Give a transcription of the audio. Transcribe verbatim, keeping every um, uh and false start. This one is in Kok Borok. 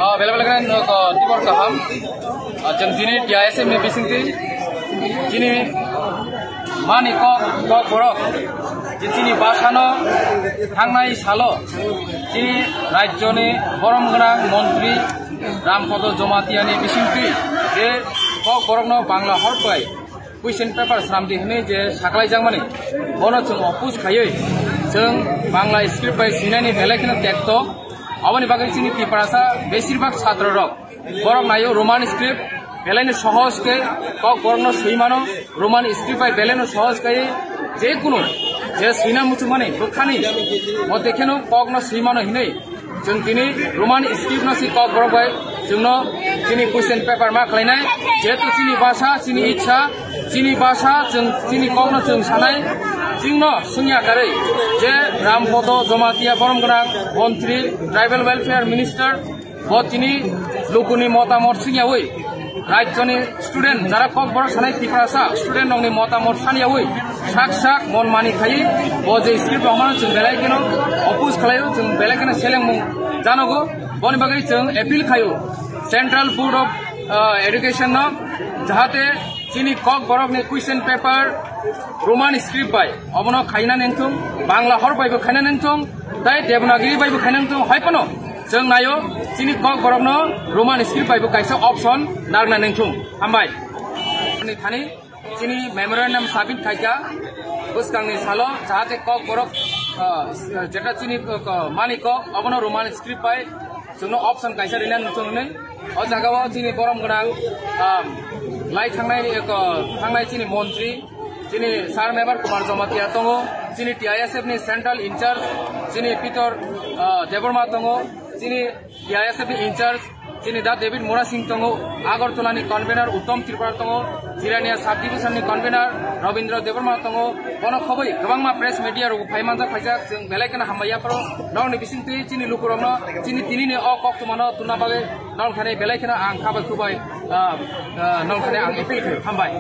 Ah, bela bela khe nok, ah, tibor kaham. Ah, chwng chini T I S F ni bisingtwi chini mani kok, kok borok je chini bwsano thangnai salo chini rajyoni borom gwnang montri Rampada Jamatia ni bisingtwi je kok borokno Bangla hor bai question paper swnamdi hwnwi je saklaijakmani, bono chwng oppose khaiwi chwng Bangla script bai swinani belai kheno tekto. Aboni bagwi chini Tiprasa besirbak chhatrorok borok naio Roman script, belaino sohoj khe kok borokno swi mano, Roman script bai belaino sohoj khe je kunu je swina muchungmani bwkhani mote kheno kokno swi mano hinwi chwng tini Roman script no si kok borok bai chwngno chini question paper ma khlainai, jehetu chini bhasha, chini ichha, chini bhasha, chwng chini kokno chwng sanai, chwngno swngya karwi je Rampada Jamatia borom gwnang montri, tribal welfare minister, bo tini lukuni motamot swngyawi rajyoni student, jara kok borok sanai Tiprasa student rokni motamot saniyawi sak sak mon mani khaiwi bo je script rok mano chwng belai kheno oppose khlaio, chwng belai kheno selengmung janogo. Boni bagwi chwng appeal khaio Central Board of, uh, Education no, jahate chini kok borokni question paper Roman script bai obono khaina nengthung, Bangla hor bai bo khaina nengthung, tai Devanagiri bai bo khaina nengthung, hai phano chwng naio chini kok borokno Roman script bai bo kaisa option narwkna nengthung. Hambai. Ani thani chini memorandum submit khaikha bwskangni salo, jahate kok borok, ah, jeta chini, ah, mani kok obono Roman script bai chwngno option kaisa rina nengthung hwnwi. O jagao chini borom gwnang, ah, lai thangnai, ah, thangnai chini montri, chini Sir Mebar Kumar Jamatia tongo, chini T I S F ni central in charge, chini Peter, ah, Debbarma tongo, chini T I S F ni in charge, chini Da David Murasing tongo, Agartala ni convener Uttom Tripura tongo, Jirania sub division ni convener Rabindra Debbarma tongo, bono khobwi kwbangma press media rok phai manjak phaijak, chwng belai kheno hambai yapharo, nokni bisingtwi chini lukurokno, chini tinini o koktwmano tuna bagwi, nok thani belai kheno ang khabai khubai, ah, ah, nok thani ang appeal khaio, hambai.